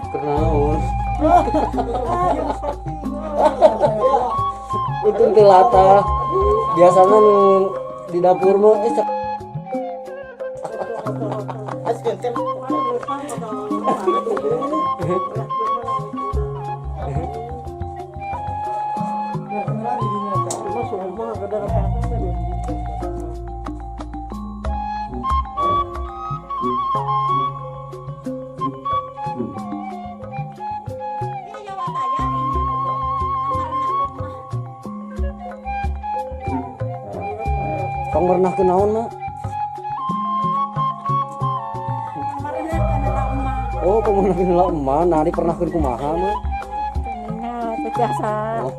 Kenaon? Itu teu latah. Biasana nu di dapur mah Pang pernah kenaon, Mak? Oh, pang pernah heula emak, nah di pernah kumaha, Mak? Nah, biasa. Oh.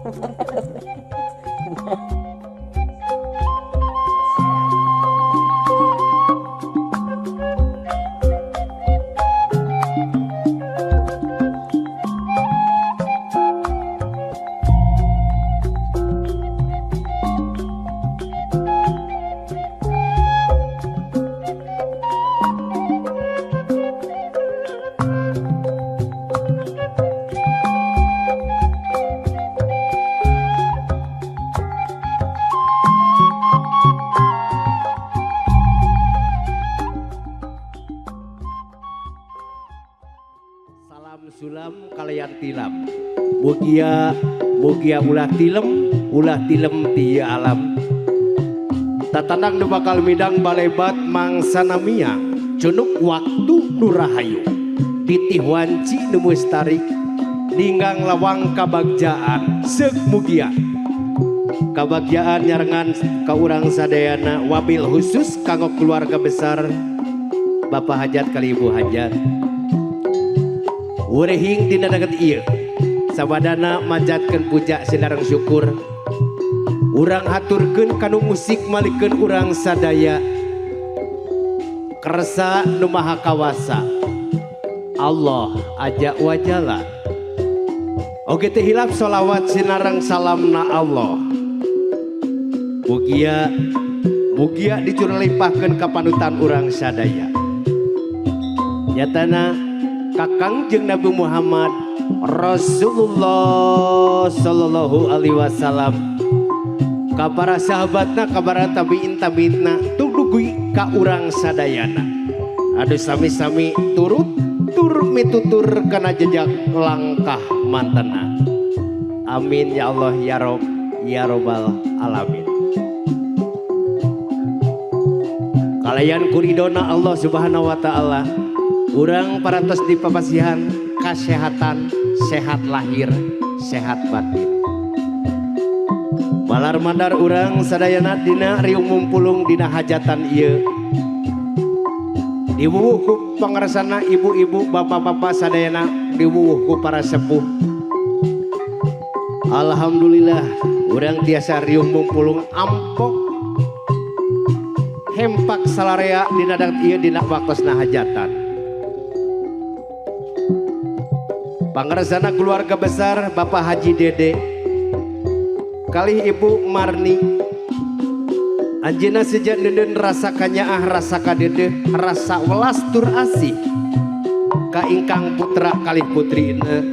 Salam sulam kalian tilam. Mugia mugia ulah tilem ti alam. Tatandang nu bakal midang balebat mangsa namia cunuk waktu nu rahayu. Titih wanci nu mustari ninggang lawang kabagjaan seuk mugia. Kabagjaan nyarengan ka urang sadayana wabil khusus kanggo keluarga besar Bapak Hajat kali Ibu Hajat. Wurehing dina daget ieu sabadana manjatkeun puja sinareng syukur. Urang haturkeun kanu musik malikeun urang sadaya. Kersa nu maha kawasa. Allah aja wajala. Oge teu hilap sholawat sinareng salamna Allah. Mugia mugia dicurlimpahkeun ka panutan urang sadaya. Nyatana Kakang jeung Nabi Muhammad Rasulullah sallallahu alaihi wasallam ka para sahabatna ka para tabiin tabiinna tuluy ka urang sadayana. Aduh sami-sami turut tur mitutur kana jejak langkah mantena. Amin ya Allah ya Rob ya Robbal alamin. Kalayan kuridona Allah Subhanahu wa taala. Urang parantos di papasihan kasehatan, sehat lahir, sehat batin. Malar mandar urang sadayana dina riung mumpulung dina hajatan ieu. Diwuwuh ku pangarsana ibu-ibu, bapak-bapak sadayana, diwuwuh ku para sepuh. Alhamdulillah urang tiasa riung mumpulung ampok hempak salarea dina daget ieu dina waktosna hajatan. Pangarsana keluarga besar Bapak Haji Dede kalih Ibu Marni. Anjeunna sejak neundeun rasa kanyaah, rasa kadedeh, rasa welas tur asih ka ingkang putra kalih putrina.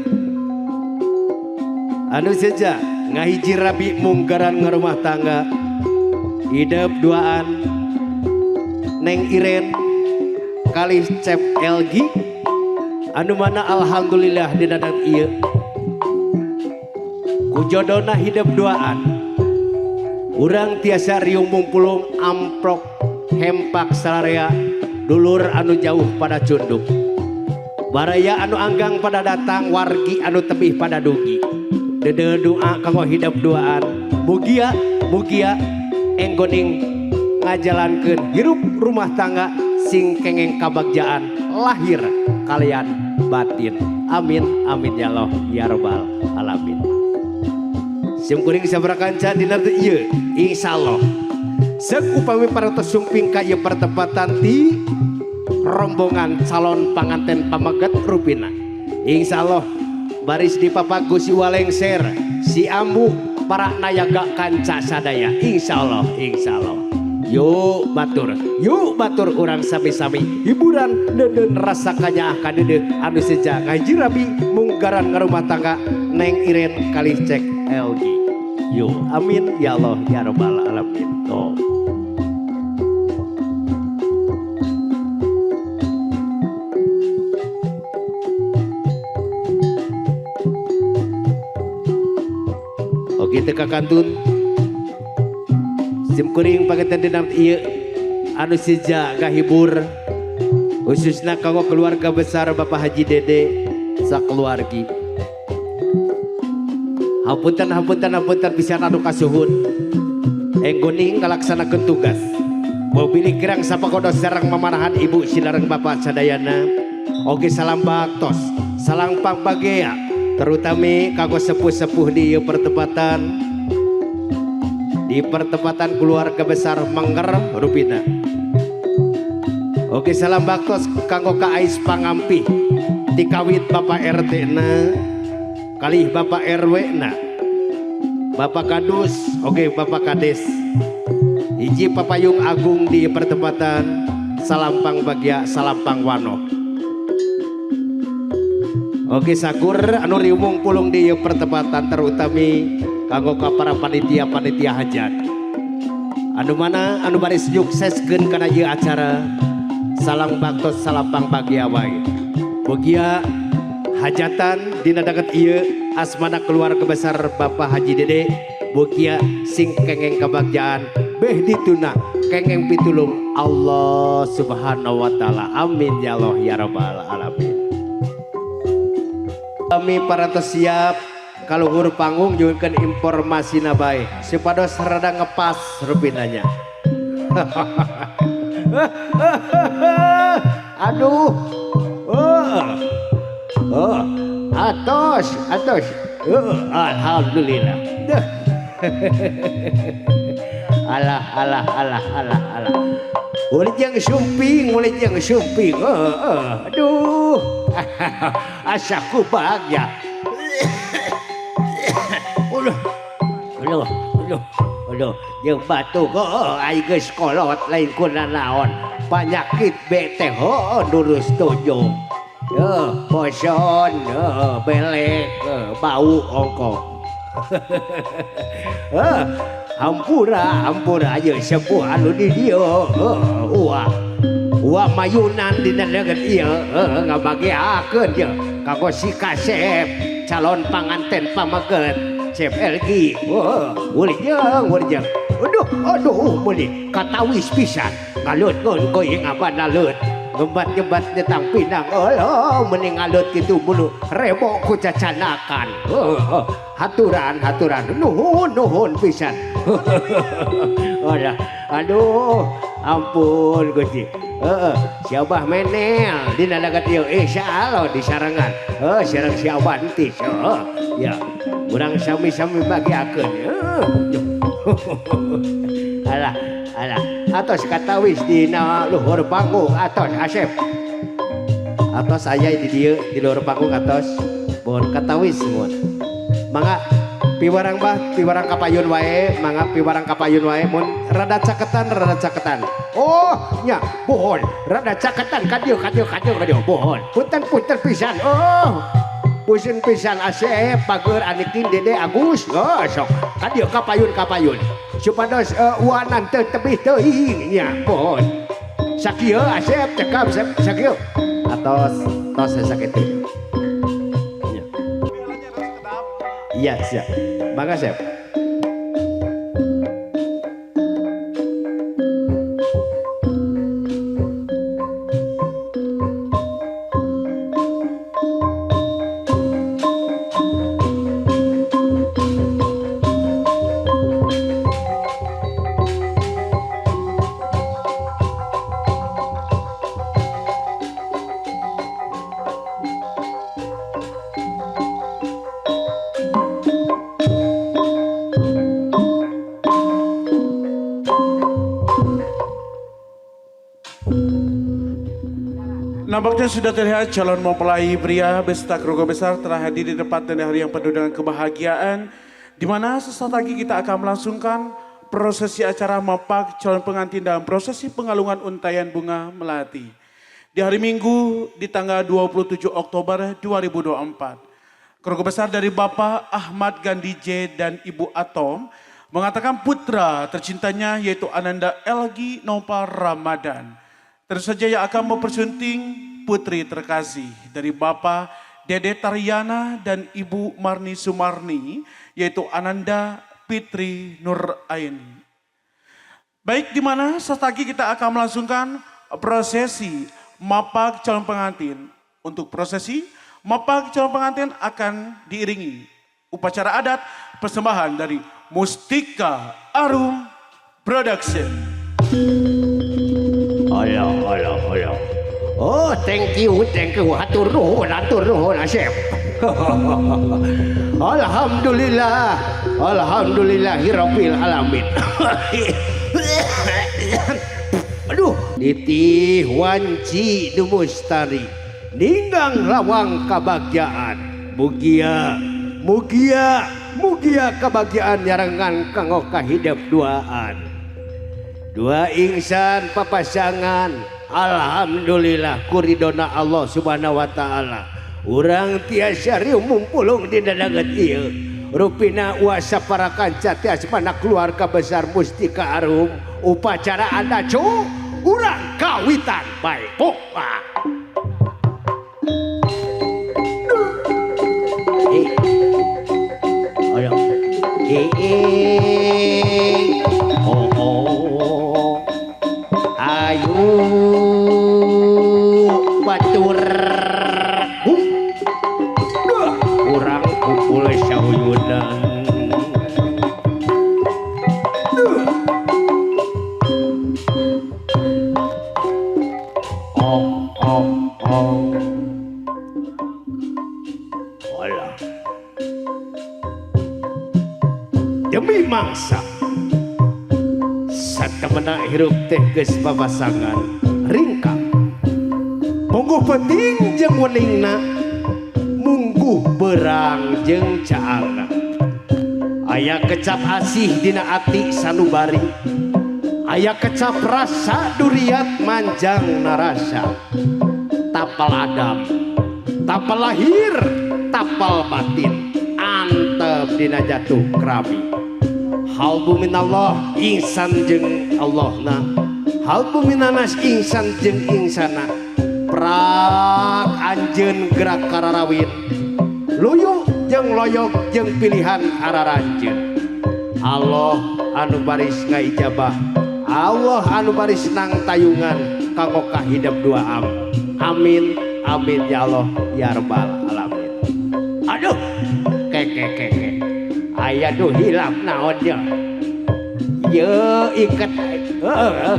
Anu seja ngahiji rabi munggaran ngarumah tangga hidup duaan Neng Iren kalih Cep Elgi anu mana alhamdulillah dina dat ieu ku jodona hidup duaan urang tiasa riung mumpulung amplok hempak salarea dulur anu jauh pada cunduk baraya anu anggang pada datang wargi anu tebih pada dugi dede doa kanggo hidup duaan mugia mugia enggoning ngajalankeun hirup rumah tangga sing kengeng kabagjaan lahir kalian batin. Amin amin ya Allah ya Robbal alamin. Simkuring sabaraha kanca dina teu ieu insyaallah seuk upami parantos sumping ka ieu pertempatan ti rombongan calon panganten pameget rupina. Insyaallah baris dipapagu si Walengser si Ambu para nayaga kanca sadaya insyaallah insyaallah. Yuk batur, yuk batur urang sami-sami hiburan deuden rasa kanyaah kadeudeuh anu seja ngahiji rabi munggaran ngarumah tangga Neng Iren kalih Cek LG. Yuk, amin ya Allah ya robbal alamin. Tuh. Oke teu kakantun. Sim kuring panginten dina ieu anu seja ngahibur khususna kanggo keluarga besar Bapak Haji Dede sakeluargi. Hapunten hapunten hapunten pisan anu kasuhun. Enggoning ngalaksanakeun tugas. Mobil kirang sapakodo sareng mamarahan ibu silareng bapak sadayana. Oge salam baktos, salam pangbagea, terutami kanggo sepuh-sepuh di ieu pertempatan. Di pertempatan keluarga besar Mengger rupina. Oke salam baktos kanggo ka Ais Pangampih dikawit Bapak RT na kalih Bapak RW na Bapak Kadus, oke Bapak Kades. Hiji papayung agung di pertempatan Salampang Bagya Salampang Wano. Oke sakur anu riumung pulung di pertempatan terutami kanggo ka para panitia-panitia hajat. Anu mana anu bari sukseskeun kana ieu acara salam baktos salampang bagya wae. Mugia hajatan dina deket ieu asmana keluarga besar Bapak Haji Dede mugia sing kengeng kebagjaan beh dituna kengeng pitulung Allah Subhanahu wa taala. Amin ya Allah ya rabbal alamin. Kami parantos siap kaluhur panggung nyuhunkeun informasina bae supados rada ngepas rupinanya. Aduh. Oh. Atos, atos. Alhamdulillah. Duh. Alah, alah, alah, alah, alah. Ulih jeung sumping, ulih jeung sumping. Aduh. Asaku bahagia. Aduh. Aduh, aduh, aduh. Jeung batuk, heuh, aing geus kolot lain ku nanaon. Panyakit B teh heuh lurus tunjung. Heuh, boson, heuh, belek, heuh, bau ongkoh. Heuh, hampura, hampura ieu sepuh anu di dieu. Heuh, uah. Uah mayunan dina deukeut ieu, heuh, ngabageakeun ieu kanggo si Kasep calon panganten pameget Cep LG. Heuh, ulijeng, ulijeng. Aduh, aduh, meuli katawis pisan. Ngaleutkeun goyeng abana leut. Ngembat-ngembat nyetang pinang. Alah, meni ngalut kitu bulu rebo ku cacanakan. Heuh, haturan, haturan. Nuhun, nuhun pisan. Alah, aduh, ampun Gusti. Heeh, si Abah menel dina dagat ieu insyaallah di sarangan. Heuh, sareng si Abah entis. Heuh, ya. Urang sami-sami bagiakeun. Heuh. Alah, alah. Atos katawis dina luhur panggung atos Asep. Atos aya di dieu di luhur panggung atos. Mohon katawis mohon. Mangga piwarang bah, piwarang kapayun wae, mangga piwarang kapayun wae mun rada caketan, rada caketan. Oh, nya, bohon, rada caketan ka dieu, ka dieu, ka dieu, ka dieu, bohon. Punten, punten pisan. Oh. Pusing pisan Asep, bager anikin Dede Agus. Oh, sok. Ka dieu kapayun, kapayun. Supados uanan teu tebih teuing nya, bohon. Sakieu Asep, cekap Asep, sakieu. Atos, tos sakitu. Nya. Iya, siap. Mangga, Sep. Nampaknya sudah terlihat calon mempelai pria beserta keluarga besar telah hadir di tempat dan hari yang penuh dengan kebahagiaan, di mana sesaat lagi kita akan melangsungkan prosesi acara mapak calon pengantin dalam prosesi pengalungan untaian bunga melati. Di hari Minggu di tanggal 27 Oktober 2024. Keluarga besar dari Bapak Ahmad Gandhi J dan Ibu Atom mengatakan putra tercintanya yaitu Ananda Elgi Nopal Ramadan. Tentu saja yang akan mempersunting putri terkasih dari Bapak Dede Taryana dan Ibu Marni Sumarni yaitu Ananda Fitri Nur Aini. Baik, di mana setagi kita akan melangsungkan prosesi mapak calon pengantin. Untuk prosesi mapak calon pengantin akan diiringi upacara adat persembahan dari Mustika Arum Production. Alah, alah, alah. Oh, thank you, thank you. Hatur nuhun, Asep. Alhamdulillah, alhamdulillahirabbil alamin. Aduh, nitih wanci dumustari, ninggang lawang kabagjaan. Mugia, mugia, mugia kabagjaan nyarengan kanggo kahidep duaan. Dua insan papasangan, alhamdulillah kuridona Allah Subhanahu wa taala. Urang tiasa riung mumpulung di dadanget ieu. Rupina uasa para kanca tiasa mana keluarga besar Mustika Arum upacara anda cu urang kawitan bae poka. Eh. Ayo. Eh, eh. Oh, oh. Ayo batur. Urang kumpul sauyunan. Oh, oh, oh. Alah. Demi mangsa satemena hirup teh geus babasangan ringkang. Mungguh penting jeung weningna, mungguh berang jeung caangna. Aya kecap asih dina ati sanubari, aya kecap rasa duriat manjang narasa. Tapal adam, tapal lahir, tapal batin, antep dina jatuh krami. Halbu minallah insan jeung Allahna, halbu minanas insan jeung insana. Prak anjeun gerak kararawin, luyu jeung loyok jeung pilihan araranjeun. Allah anu baris ngaijabah, Allah anu baris nang tayungan kanggo kahidep dua am. Amin amin ya Allah ya rabbal alamin. Aduh, keke keke. Aya duh hilap naon nya. Ye iket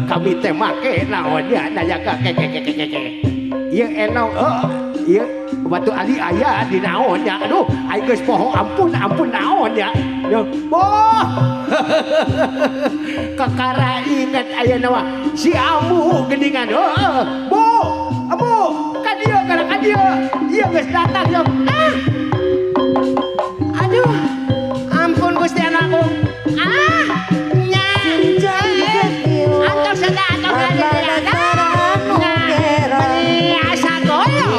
kami teh make naon nya nanya ka keke keke keke. Ieu enong ieu batu ali aya di naon nya. Aduh, ai geus poho ampun ampun naon nya. Yo, boh. Kakara inget ayeuna mah si Amu geuningan. Heeh, Bu, Amu, ka dieu kana ka dieu. Ieu geus datang yo. Ah. Aduh, ampun Gusti anakku. Ah, nya. Antos ada antos ada. Meni asa goyo.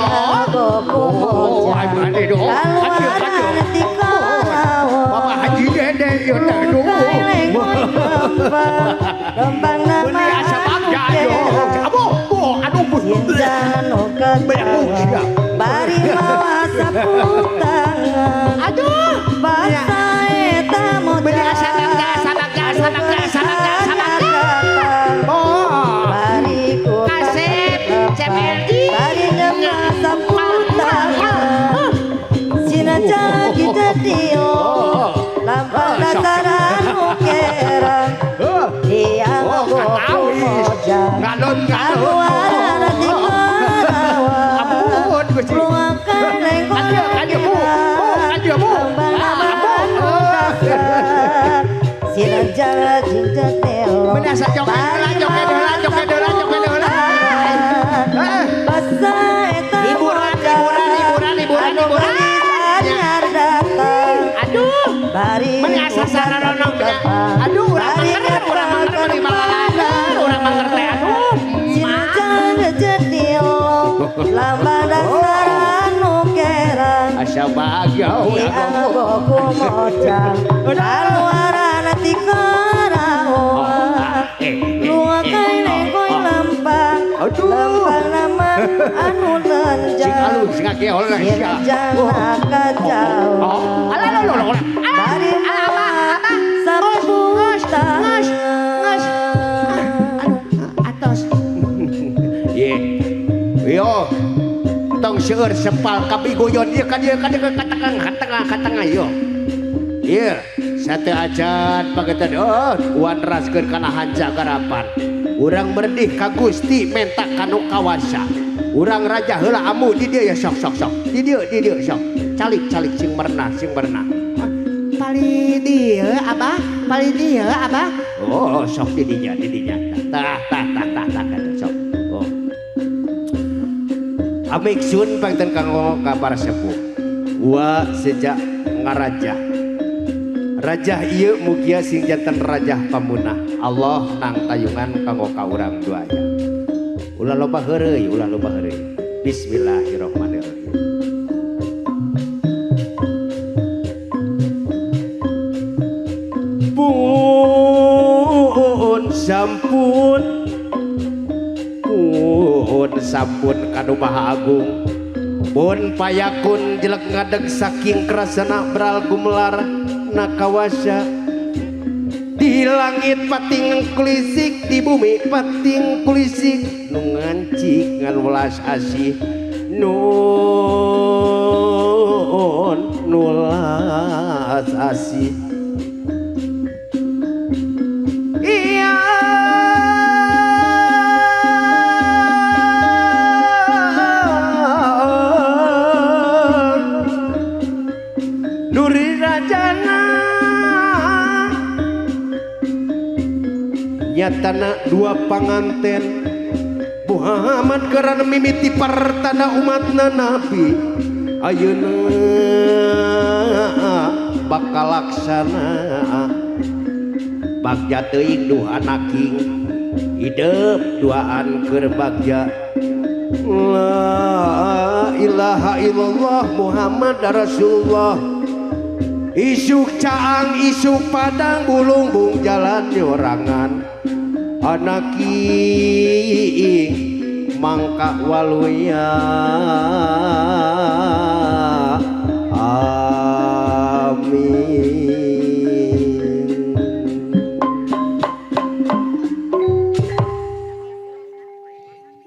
Oh, ai mane do. Aduh, aduh. Bapak Haji Dede ieu teh aduh. Meni asa bagja yo. Abu, bu, aduh bu. Banyak bu sia. Bari mawa sapu tangan. Aduh, Basa eta moja. Meni asa bagja, asa bagja, asa bagja, asa bagja, asa bagja. Oh. Bari ku Kasep, CPLD. Bari nyepa sapu tangan. Sina jadi dio. Lampang dasaran ukeran. Dia Oh, ngaku moja. Ngalon ngalon. Aku arana di Karawang. Ampun Gusti. Luangkan lengkong Kadieu, kadieu, Bu. Bu, kadieu, Bu. Meni asa joget heula, joget heula, joget heula, joget heula. Eh. Hiburan, hiburan, hiburan, hiburan, hiburan. Aduh, Bari meni asa sararonong. Aduh, urang mah Lambang dasar nu kerang. Asa bahagia Dianggo ku mojang. Kaluarana ti Karawang. Luakai nengkoy lempang. Aduh. Lempang nama anu Sing lenjang. alus ngakeol lah sia. Sinajang kajauh. Oh, alah alah alah alah. Bari mawa samputan. Atos. Ye. Yo. Tong seueur sepal kabigoyon ieu ka dieu ka dieu ka tengah ka tengah ka tengah yo. Ieu sate acan pagetan oh wan raskeun kana hanca garapan. Urang merdih ka Gusti menta kanu kawasa. Urang raja heula amu di dieu ya sok sok sok. Di dieu sok. Calik calik sing merenah sing merenah. Pali dieu Abah, pali dieu Abah. Oh, sok di dinya di dinya. Tah tah tah tah tah tah sok. Oh. Amik sun pangten kanggo ka para sepuh. Wa sejak ngarajah. Rajah ieu mugia sing janten rajah pamunah. Allah nang tayungan kanggo ka urang duaya. Ulah loba heureuy, ulah loba heureuy. Bismillahirrahmanirrahim. Pun sampun pun sampun kanu Maha Agung. Pun payakun jelek ngadeg saking kerasana beral gumelar nakawasa. Di langit pating kulisik, di bumi pating kulisik, nu ngancik ngan welas asih nun nulas asih. Iya Nuri Rajana nyatana dua panganten Muhammad karena mimiti pertanda umatna Nabi ayeuna bakal laksana bagja teuing duh anaking hidup duaan keur bagja. La ilaha illallah Muhammad Rasulullah. Isuk caang isuk padang bulung bung jalan nyorangan anaki mangka waluya. Amin.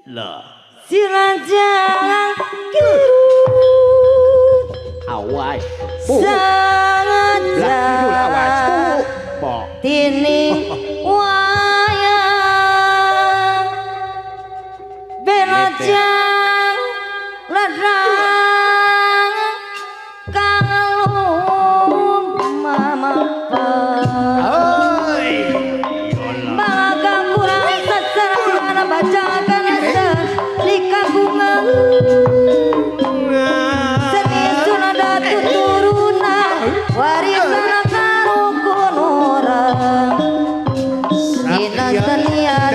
Lah Si raja kiru awas sangat awas bu tini wayang benajang ladang kalung mamapa baga kurang sasaran baca kana di kagungan seni sunada tuturunan warisan karukun urang dina senian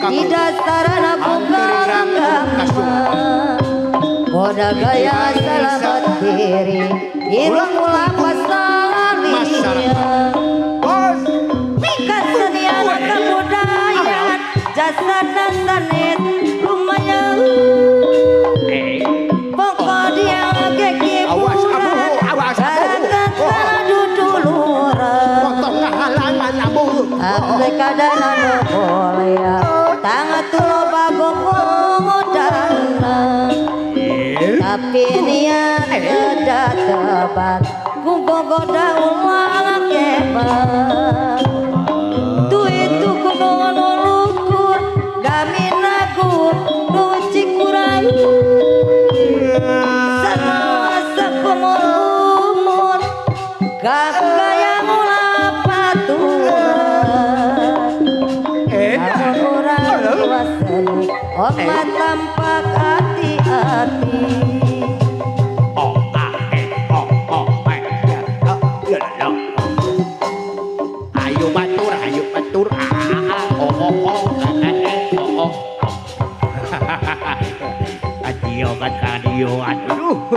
di dasarana buka agama boda gaya selamat diri irung ulama salia kesenian kebudayaan jasa sanes lumayan pokok dia kekipuran kata duduluran kadana boleh tangan tulo bagokodana tapi niat tidak tepat kubogoda ulang kebat tu itu kuno lukur gaminagu luci kurang sama sakumur gaya mula paturan orang tua seni omat tampak hati-hati. O A E O O E ya ya. Ayo batur a a o o o e e o o. Kadieu kan kadieu aduh.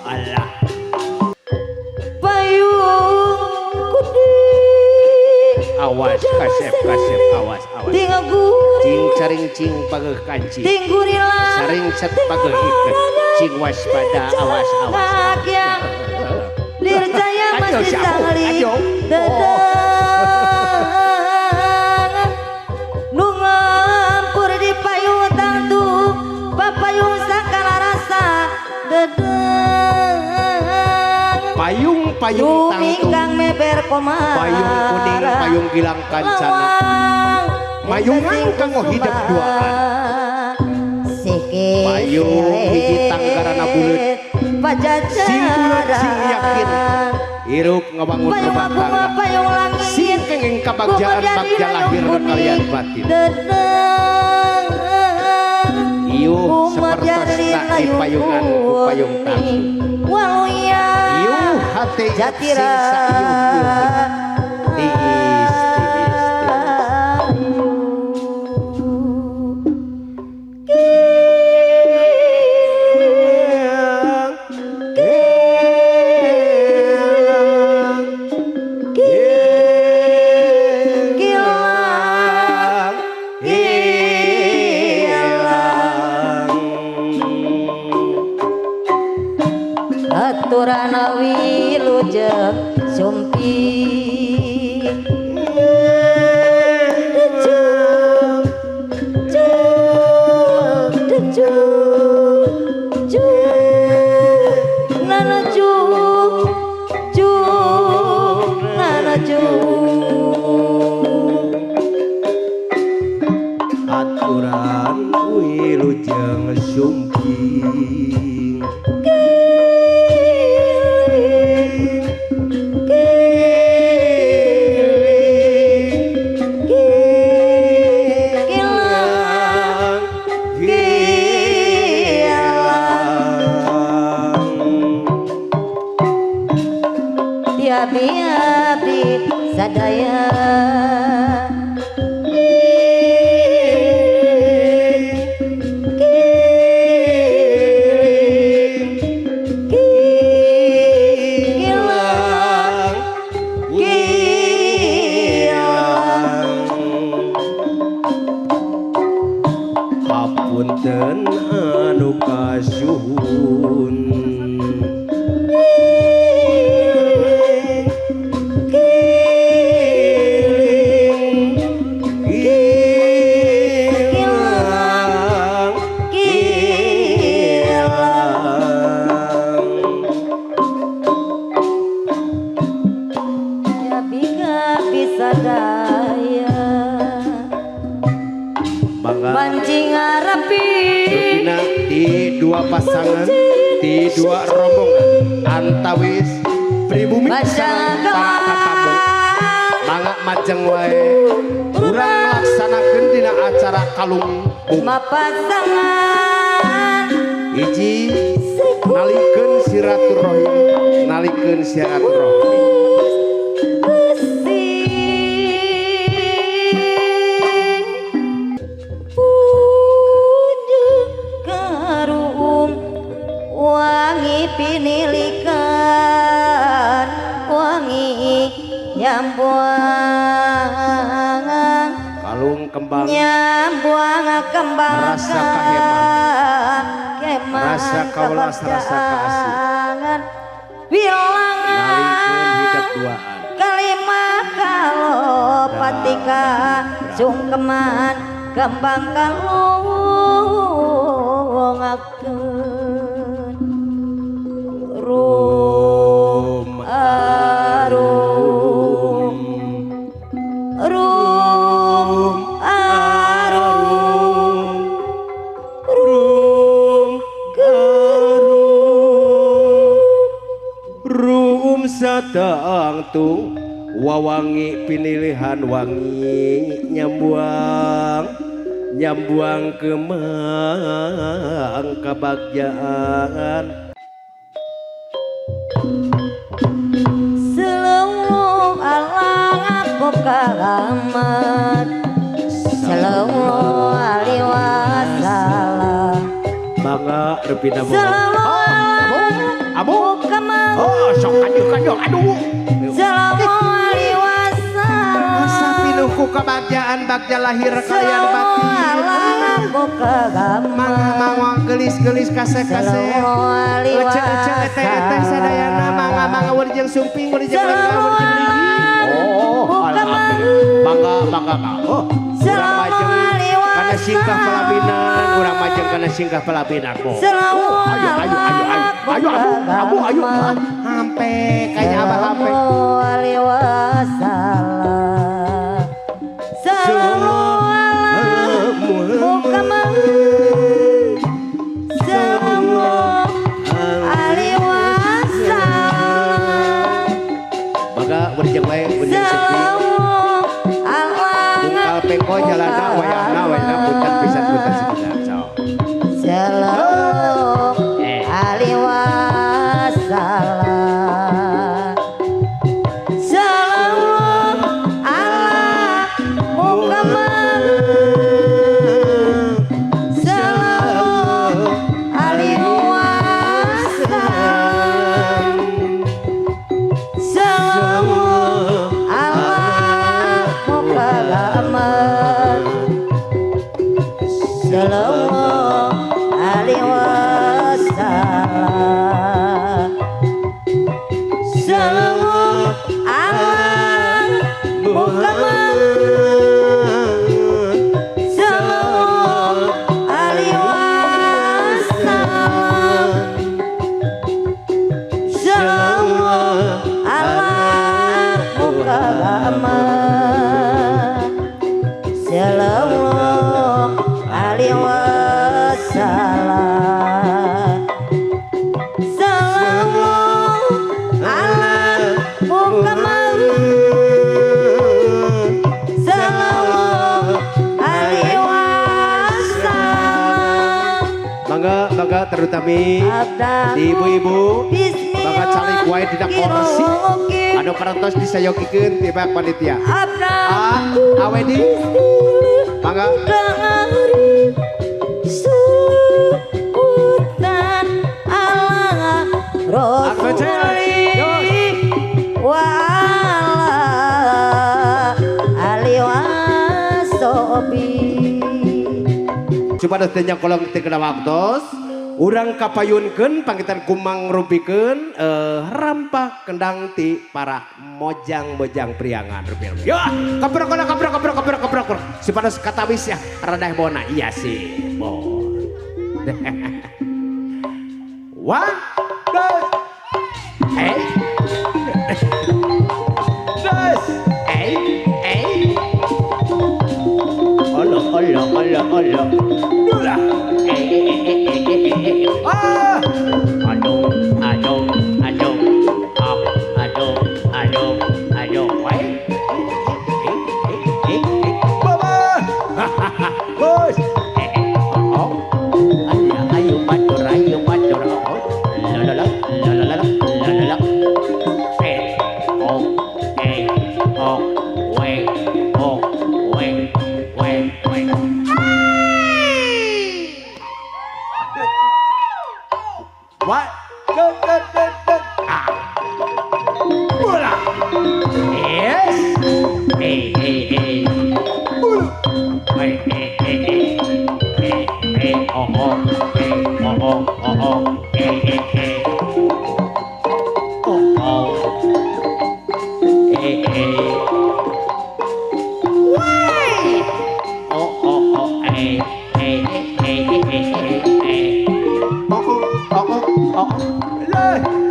Alah. Payung kuning. Awas kasep kasep awas awas. Cing caring cing pageuh kancing. Saring set pageuh iket. Cing waspada awas awas. Lirjaya masih sangli dedeng nu ngampur di payung tangtu papayung sakala rasa dedeng payung payung tangtu meber komara payung kuning payung gilang kancana mayungan kanggo hidup duaan payung hiji tanggarana buleut sing buleut sing yakin hirup ngabangun rumah tangga sing kenging kabagjaan bagja lahir kalian batin iuh sapertos na payungan ku payung tangtu iuh hate sing saiyuh tiis tiis aturana wilujeng sumpi dejuk juk dejuk juk nana juk juk nana juk aturan wilujeng sumpi. Abi sadaya gilang gilang hapunten anu kasuhun di dua pasangan di dua rombongan antawis pribumi sareng para tatamu mangga majeng wae urang laksanakeun dina acara kalung bunga hiji nalikeun silaturahim nalikeun silaturahmi pinilikan wangi nyambuangan kalung kembang nyambuang kembang rasa kaheman rasa kawelas rasa kaasih wilangan kelima kalopatika sungkeman kembang kalungakeun rum arum rum arum rum arum rum satangtung wawangi pinilihan wangi nyambuang nyambuang kemang kabagjaan. Selawung alang aku kalamat sallallahu alaihi wasallam. Mangga rupina bohong. Sallallahu Abu. Muhammad Oh, sok aduh aduh aduh. Sallallahu alaihi wasallam. Masa pinuh ku kebagjaan bagja lahir kalian batin. Mangga mangga gelis-gelis kasep-kasep. Ece ece ete ete sadayana mangga mangga wilujeng sumping wilujeng lenggah wilujeng ligi. Oh, alhamdulillah. Mangga mangga mangga. Oh, urang majeng kana singkah pelabinan, urang majeng kana singkah pelabinan. Oh, ayo ayo ayo ayo. Ayo abu abu ayo. Hampe kayaknya abah hampe. Mangga wilujeng wae wilujeng sumping. Tunggal pengko jalana wayahna wayahna punten pisan punten sekedap. Sok. Sallallahu alaihi wasallam. Sallallahu ala Muhammad. Sallallahu alaihi wasallam. Sallallahu ala Muhammad. Sallallahu alaihi wasallam. Sallallahu ala Muhammad. Sallallahu alaihi wasallam. Sallallahu ala Muhammad. Sallallahu alaihi wasallam. Sallallahu ala Muhammad. Sallallahu alaihi wasallam. Mangga mangga terutami di ibu-ibu mangga calik wae dina kursi anu parantos disayogikeun ti pihak panitia. Ah, awedi mangga Sultan ala Rasuli wa ala ali wasobi. Supados teu kolong teu kena waktos urang kapayunkeun panggitan kumang rupikeun rampak kendang ti para mojang-mojang priangan rupiah. Ya, kaprok kaprok kaprok kaprok kaprok. Supados katawis ya rada bona iya sih. Bon. One, two, eh. Dos, eh, eh. Olo, olo, olo, olo. Dua. Eh, eh, eh, eh, eh, eh, eh. Ah. Aduh, aduh, aduh. Ah, aduh, aduh, aduh. Eh, eh, eh, eh, eh. Baba. Bos. Eh, eh, oh, oh. Ayo, ayo, batur, ayo, batur. Oh, oh. La, la, la, la, la, la, la, la, la. Eh, oh, eh, oh, we, oh, we, we, we. One, two, two, two, two. Ah. Bola. Yes. Eh, eh, eh. Bulu. Eh, eh, eh, eh. Eh, eh, oh, oh. Eh, oh, oh, oh, oh. Eh, eh, eh. Oh, oh. Eh, eh. Wey. Oh, oh, oh. Eh, eh, eh, eh, eh, eh, eh. Oh, oh, oh, oh, oh. Le,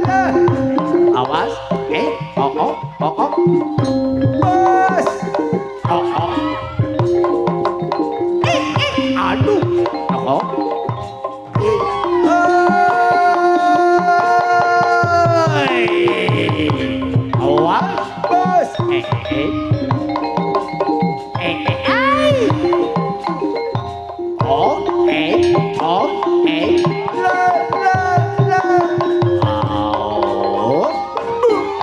le. Awas. Eh, oh, oh, oh, oh. Bos. Oh, oh. Eh, eh. Aduh. Oh, oh. Eh. Oi. Awas. Bos. Eh, eh, eh. Eh, eh, ai. Oh, eh, oh, eh. La, la, la. Oh.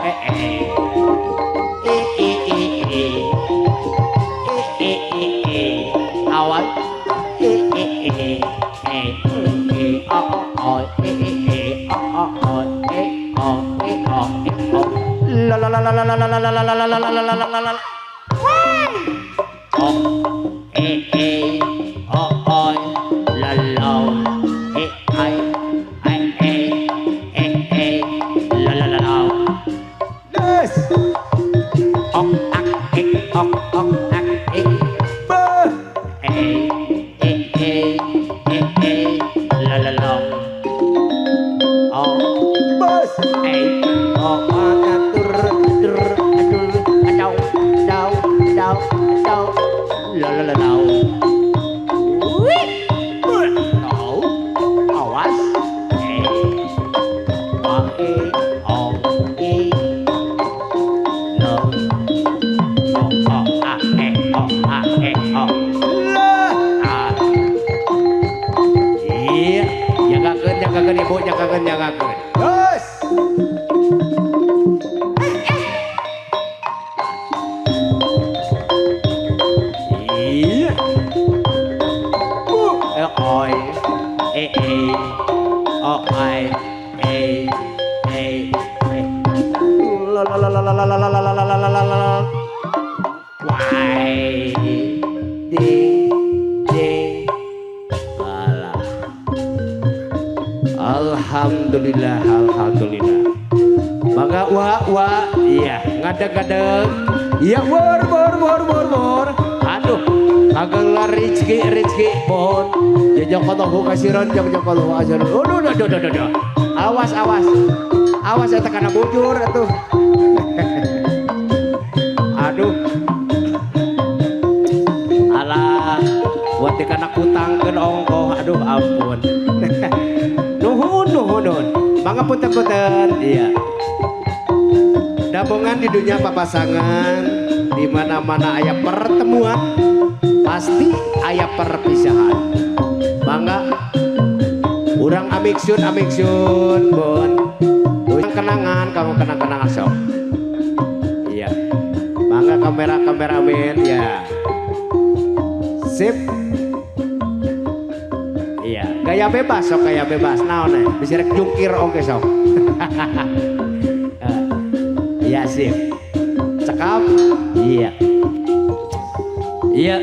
Eh, eh. Eh, eh, eh, eh. Eh, eh, eh, eh. Awas. Eh, eh, eh, eh. E O O E E O O O E O E O E O la la la la la la la la la la la la la la la la. O E E O O la la E I I E E E la la la la. Des. Ok ak ek ok ok ak ek. Be. E E E E E la la la. O Bos. E O A tur tur adur adau dau dau dau la la la dau. Dau. Awas. E A E O E L O O A E O A E O. Lah. A. Iya, jagakeun jagakeun ibu, jagakeun jagakeun. Bos. Iya. E oi e e o I e e e. La la la la la la la la la la la la la. Y D J. Alah. Alhamdulillah, alhamdulillah. Mangga wa wa, iya, ngadeg-ngadeg. Iya, wor wor wor wor wor. Aduh, kagelar rezeki rezeki pohon. Jazakallahu kasiran, jazakallahu ajran. Aduh, aduh, aduh, aduh, aduh. Awas, awas. Awas eta kana bujur atuh. Aduh. Alah, buat dikana kutangkeun ongkoh. Aduh, ampun. Nuhun, nuhun, nuhun. Mangga punten-punten. Iya. Dabongan di dunia papasangan, di mana-mana aya pertemuan, pasti aya perpisahan. Mangga urang amiksun amiksun, Bon. Urang kenangan, kamu kenang-kenangan sok. Iya. Mangga kamera kameramen ya. Sip. Iya, gaya bebas sok, gaya bebas. Naon eh? Bisa rek jungkir oge sok. Iya, sip. Cekap. Iya. Iya.